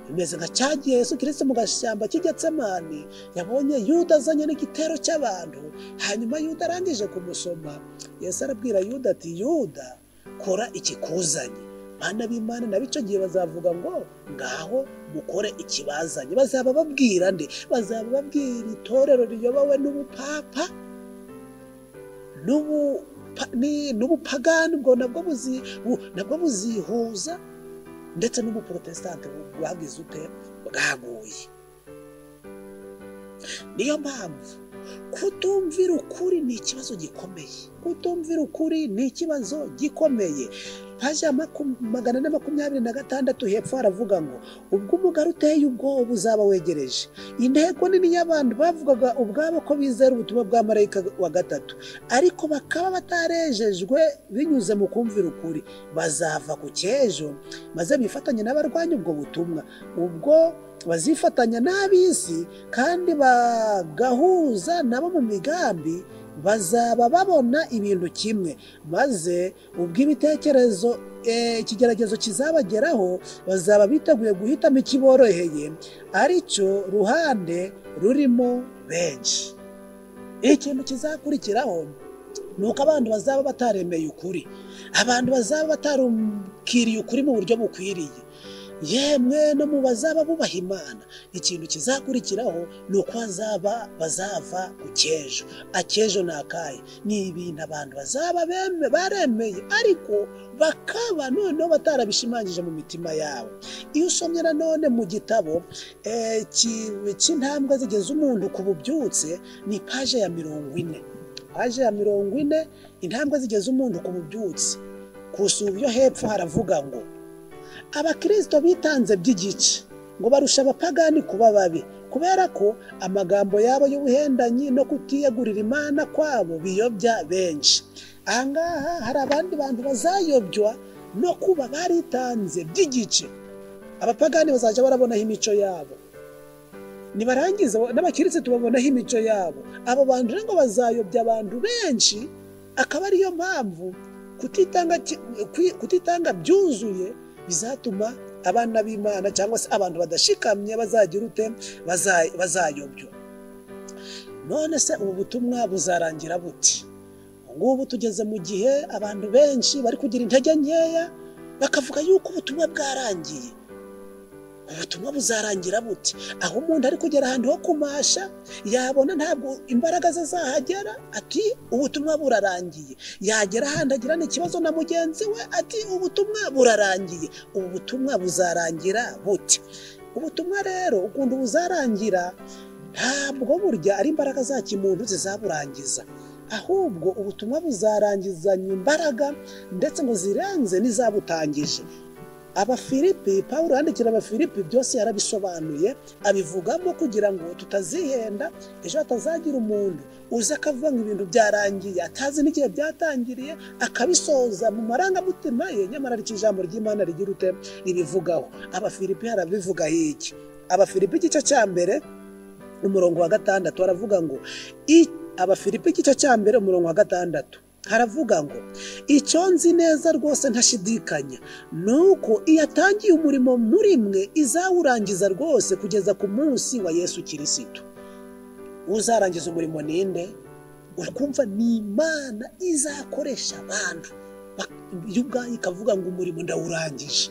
Bimeze nka cyagiye Yesu Kristo mu gashyamba cy'Getsemani, yabonye Yuda azanye n'igitero cy'abantu, hanyuma Yuda arangije kumusoma, Yesu arabwira Yuda ati Yuda, kora ikikuzanye. Bana b'Imana nabo icyo gihe bazavuga ngo ngaho mukore ikibazanye. Bazaba babwira nde? Bazaba babwira itorero riyobowe n'ubupapa n'ubupagani, ubwo nabwo buzihuza, ndetse n'ubuprotestante bwagize ute, bwaguye. Niyo mpamvu Kutumvira ukuri ni ikibazo gikomeye. Kutumvira ukuri ni ikibazo gikomeye. Paji ya 426 hepfo haravuga ngo ubwo umugari uteye ubwoba uzaba wegereje. Intego nini y'abantu bavugaga ubwabo ko bizera ubutumwa bwa marayika wa gatatu, ariko bakaba batarejejwe binyuze mu kumvira ukuri, bazava ku cy'ejo maze bifatanye n'abarwanya ubwo butumwa. Ubwo bazifatanya n'ab'isi kandi bagahuza nabo mu migambi, bazaba babona ibintu kimwe, maze ubwo ibitekerezo ikigeragezo kizabageraho, bazaba biteguye guhitamo ikiboroheye, aricyo ruhande rurimo benshi. Ikintu kizakurikiraho ni uko abantu bazaba bataremeye ukuri, abantu bazaba batarukiriye ukuri mu buryo bukwiriye, yemwe no mu bazaba bubaha Imana. Ikintu kizakurikiraho ni uko bazava ku cy'ejo. Akejo ni akahe? Ni ibintu abantu bazaba baremeye ariko bakaba noneho batarabishimangije mu mitima yabo. Iyo usomye nanone mu gitabo cy'intambwe zigeze umuntu ku bubyutse, ni paje ya 40. Paje ya 40, intambwe zigeze umuntu ku bubyutse. Ku yo hepfo haravuga ngo abakristo bitanze by'igice ngo barusha abapagani kuba babi, kubera ko amagambo yabo y'ubuhendanyi no kutiyegurira Imana kwabo biyobya benshi. Ahangaha hari abandi bantu bazayobywa no kuba baritanze by'igice. Abapagani bazajya barabonaho imico yabo, nibarangiza n'abakirisitu babonaho imico yabo. Abo bantu rero ngo bazayobya abantu benshi, akaba ariyo mpamvu kutitanga byuzuye bizatuma abana b'Imana cyangwa se abantu badashikamye bazagira ute? Bazayobywa. None se ubu butumwa buzarangira buti? Ngubu tugeze mu gihe abantu benshi bari kugira intege nkeya, bakavuga yuko ubutumwa bwarangiye. Ubutumwa buzarangira buti? Aho umuntu ari kugera ahantu ho kumasha, yabona ntabwo imbaraga ze zahagera, ati ubutumwa burarangiye. Yagera ahandi agirana ikibazo na mugenzi we, ati ubutumwa burarangiye. Ubu butumwa buzarangira buti? Ubutumwa rero ukuntu buzarangira, ntabwo burya ari imbaraga za kimuntu zizaburangiza, ahubwo ubutumwa buzarangizanya imbaraga ndetse ngo zirenze n'izabutangije. Abafilipi, Pawulo yandikira Abafilipi byose yarabisobanuye, abivugamo kugira ngo tutazihenda, ejo hatazagira umuntu uza akavuga ngo ibintu byarangiye atazi n'igihe byatangiriye, akabisoza mu marangamutima ye, nyamara ariko ijambo ry'Imana rigira ute? Ribivugaho. Abafilipi harabivuga iki? Abafilipi igice cya 1 umurongo wa 6 haravuga ngo, Abafilipi igice cya 1 umurongo wa 6 haravuga ngo icyo nzi neza rwose ntashidikanya nuko iyatangiye umurimo muri mwe izawurangiza rwose kugeza ku munsi wa Yesu Kirisitu. Uzarangiza umurimo ninde? Ukumva ni Imana izakoresha abantu, yo ubwayo ikavuga ngo umurimo ndawurangije.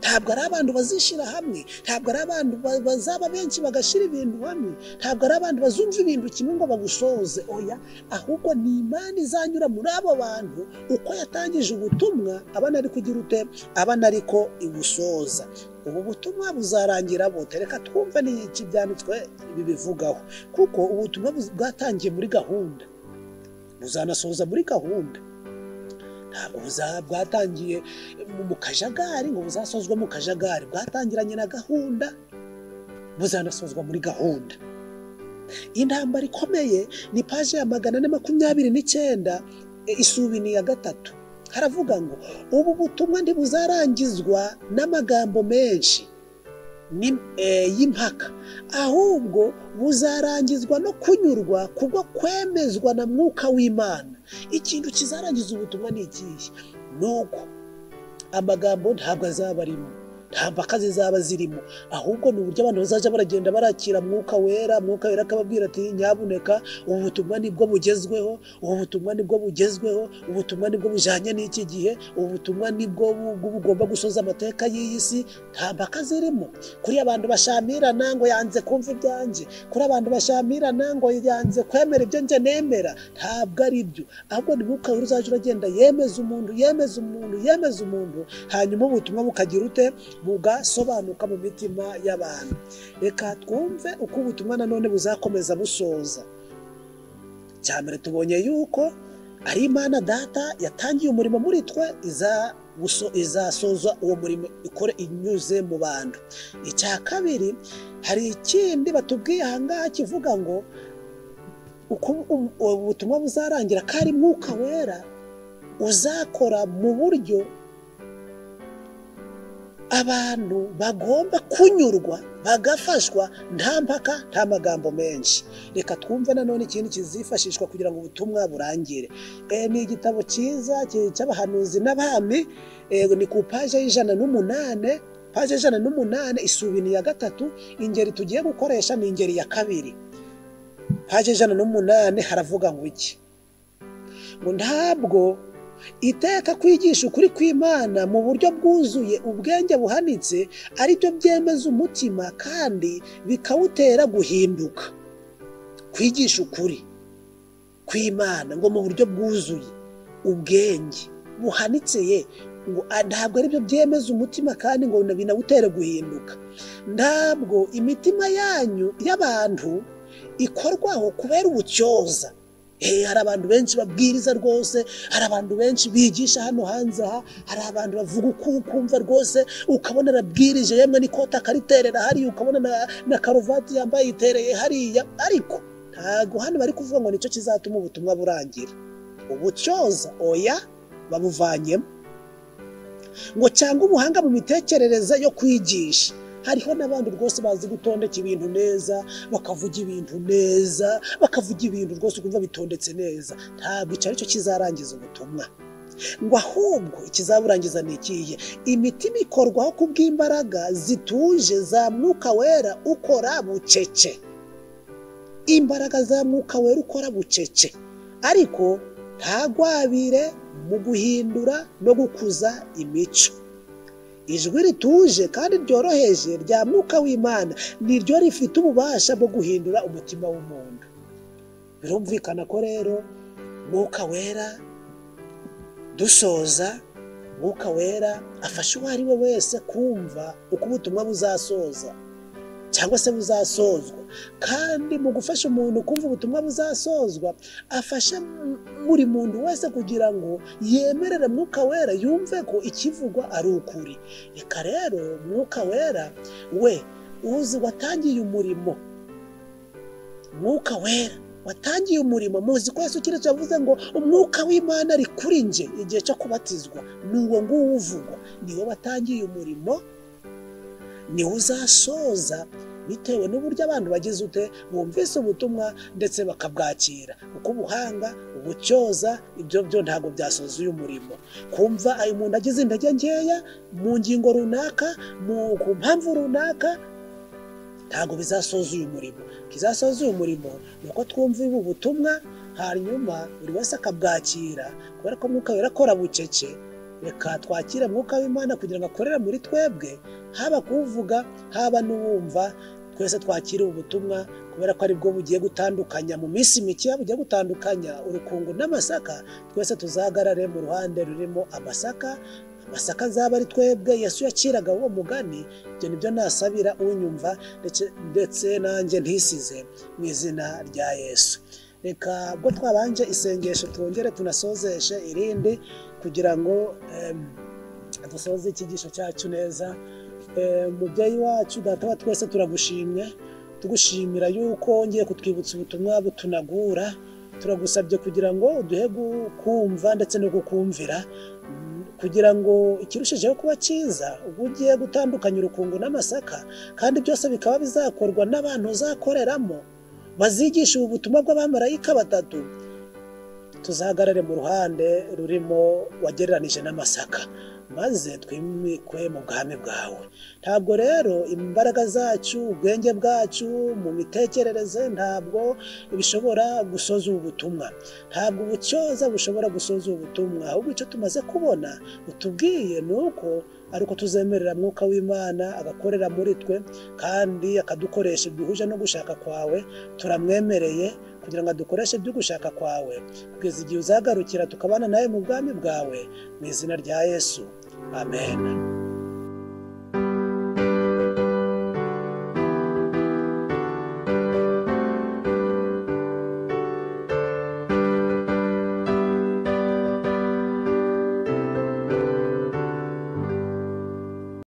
Ntabwo ari abantu bazishira hamwe, ntabwo ari abantu bazaba benshi bagashira ibintu hamwe, ntabwo ari abantu bazumva ibintu kimwe ngo bagusoze, oya, ahubwo ni Imana izanyura muri abo bantu uko yatangije ubutumwa abana ari kugira ute? Abana ariko ibusoza. Ubu butumwa buzarangira bute? Reka twumve n'iki byanditswe bibivugaho, kuko ubutumwa bwatangiye muri gahunda, buzanasoza muri gahunda. Ntabwo bwatangiye mu kajagari ngo buzasozwe mu kajagari, bwatangiranye na gahunda, buzanasozwa muri gahunda. Intambara ikomeye ni paje ya 429 isubini ya 3. Haravuga ngo ubu butumwa ntibuzarangizwa n'amagambo menshi y'impaka, ahubwo buzarangizwa no kunyurwa kubwo kwemezwa na Mwuka w'Imana. Ikintu kizarangiza ubutumwa ni ikihe? Nuko amagambo ntabwo azaba arimo, nta mpaka zizaba zirimo, ahubwo ni uburyo abantu bazajya baragenda barakira Mwuka Wera. Mwuka Wera akababwira ati nyabuneka ubu butumwa nibwo bugezweho, ubu butumwa nibwo bugezweho, ubutumwa nibwo bujanye n'iki gihe, ubu butumwa nibwo bugomba gusoza amateka y'iyi si. Nta mpaka zirimo. Kuri abantu bashamirana ngo yanze kumva ibyanjye, kuri abantu bashamirana ngo yanze kwemera ibyo nje nemera, ntabwo ari byo. Ahubwo ni Mwuka Wera uzajya uragenda yemeza umuntu, yemeza umuntu, yemeza umuntu, hanyuma ubutumwa bukagira ute? Bugasobanuka mu mitima y'abantu. Reka twumve uko ubutumwa nanone buzakomeza busoza. Icya mbere tubonye yuko ari Imana Data yatangiye umurimo muri twe, izasoza uwo murimo ikore inyuze mu bantu. Icya kabiri, hari ikindi batubwiye aha ngaha kivuga ngo uko ubutumwa buzarangira, ko ari Mwuka Wera uzakora mu buryo abantu bagomba kunyurwa bagafashwa, nta mpaka, nta magambo menshi. Reka twumve nanone ikindi kizifashishwa kugira ngo ubutumwa burangire. Ni igitabo cyiza cy'abahanuzi n'abami, ni ku paje y'108, paje 108, isubini ya 3. Ingeri tugiye gukoresha ni ingeri ya 2. Paje 108 haravuga ngo iki? Ngo ntabwo iteka kwigisha ukuri kw'Imana mu buryo bwuzuye ubwenge buhanitse ari byo byemeza umutima kandi bikawutera guhinduka. Kwigisha ukuri kw'Imana ngo mu buryo bwuzuye ubwenge buhanitse ye, ngo ntabwo ari byo byemeza umutima kandi ngo binawutere guhinduka. Ntabwo imitima yanyu y'abantu ikorwaho kubera ubutyoza. Hari abantu benshi babwiriza rwose, hari abantu benshi bigisha hano hanze aha, hari abantu bavuga uko ukumva rwose, ukabona arabwirije yemwe n'ikota akariterera hariya, ukabona na karuvati yambaye itereye hariya, ariko ntago hano bari kuvuga ngo nicyo kizatuma ubutumwa burangira. Ubutyoza oya, babuvanyemo. Ngo cyangwa ubuhanga mu mitekerereze yo kwigisha. Hariho n'abandi rwose bazi gutondeka ibintu neza, bakavuga ibintu neza, bakavuga ibintu rwose ukumva bitondetse neza. Ntabwo icyo aricyo kizarangiza ubutumwa. Ngo ahubwo ikizaburangiza ni ikihe? Imitima ikorwaho kubw'imbaraga zituje za Mwuka Wera ukora bucece. Imbaraga za Mwuka Wera ukora bucece, ariko ntagwabire mu guhindura no gukuza imico. Ijwi rituje kandi ryoroheje rya Mwuka w'Imana niryo rifite ububasha bwo guhindura umutima w'umuntu. Birumvikana ko rero Mwuka Wera, dusoza, Mwuka Wera afasha uwo ari we wese kumva uko ubutumwa buzasoza cyangwa se buzasozwa. Kandi mu gufasha umuntu kumva ubutumwa buzasozwa, afasha buri muntu wese kugira ngo yemerere Mwuka Wera yumve ko ikivugwa ari ukuri. Reka rero Mwuka Wera we uzi watangiye umurimo, Mwuka Wera watangiye umurimo, muzi ko Yesu Kristo yavuze ngo Umwuka w'Imana ari kuri nje igihe cyo kubatizwa, ni uwo nguwo uvugwa, niwe watangiye umurimo, niwe uzasoza bitewe n'uburyo abantu bagize ute bumvise ubutumwa ndetse bakabwakira. Uko ubuhanga, ubutyoza, ibyo byo ntabwo byasoza uyu murimo. Kumva ayo umuntu agize intege nkeya mu ngingo runaka, ku mpamvu runaka, ntabwo bizasoza uyu murimo. Kizasoza uyu murimo ni uko twumva ubu butumwa, hanyuma buri wese akabwakira, kubera ko Mwuka Wera akora bucece. Reka twakire Mwuka w'Imana kugira ngo akorere muri twebwe, haba kuvuga haba n'uwumva, twese twakire ubutumwa, kubera ko aribwo bugiye gutandukanya mu minsi mike, bugiye gutandukanya urukungu n'amasaka. Twese tuzahagarare mu ruhande rurimo amasaka, amasaka azaba ari twebwe Yesu yakiraga uwo mugani. Ibyo nibyo nasabira unyumva ndetse nanjye ntisize, mu izina rya Yesu. Reka ubwo twabanje isengesho twongere tunasozeshe irindi kugira ngo dusoze icyigisho cyacu neza. Mubyeyi wacu Data wa twese, turagushimye, tugushimira yuko wongeye kutwibutsa ubutumwa butunagura. Turagusabye kugira ngo uduhe kumva ndetse no kukumvira, kugira ngo ikirushijeho kuba cyiza ubwo ugiye gutandukanya urukungu n'amasaka, kandi byose bikaba bizakorwa n'abantu uzakoreramo bazigisha ubu butumwa bw'abamarayika batatu. Tuzahagarare mu ruhande rurimo wagereranije n'amasaka, maze twimikwe mu bwami bwawe. Ntabwo rero imbaraga zacu, ubwenge bwacu mu mitekerereze ntabwo bishobora gusoza ubu butumwa, ntabwo ubutyoza bushobora gusoza ubu butumwa. Ahubwo icyo tumaze kubona utubwiye ni uko ari uko tuzemerera Mwuka w'Imana agakorera muri twe kandi akadukoresha bihuje no gushaka kwawe. Turamwemereye kugira ngo adukoreshe ibyo gushaka kwawe kugeza igihe uzagarukira tukabana nawe mu bwami bwawe, mu izina rya Yesu, amen.